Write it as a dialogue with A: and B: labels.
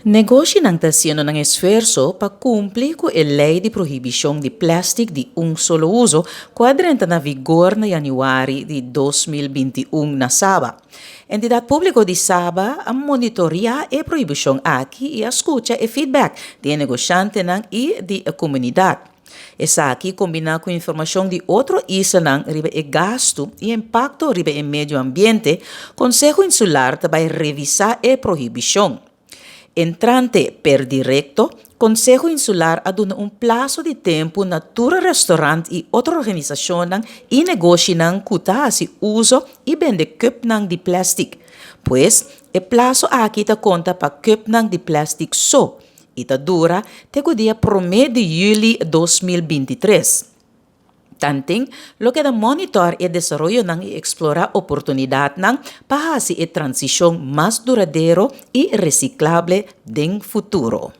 A: Negoshinan ta hasiendo nan esfuerso pa kumpli ku e lei di prohibishon di plèstik di un solo uso ku a drenta na vigor na yanüari di 2021 na Saba. Entidat Públiko di Saba a monitoriá e prohibishon aki i a skucha e feedback di e negoshantenan i di e komunidat. Esaki kombiná ku informashon di otro islanan riba e gastu i impakto riba e medio ambiente, Konseho Insular ta bai revisá e prohibishon. Entrante per direkto, Konseho Insular a duna un plaso di tempu na tur restaurant i otro organisashonnan i negoshinan ku ta hasi uso i bende kùpnan di plèstik. Pues, e plaso aki ta konta pa kùpnan di plèstik so i ta dura te ku dia promé di yüli 2023. Tanten, lo keda monitor e desaroyonan i eksplorá oportunidatnan pa hasi e transishon mas duradero i resiklabel den futuro.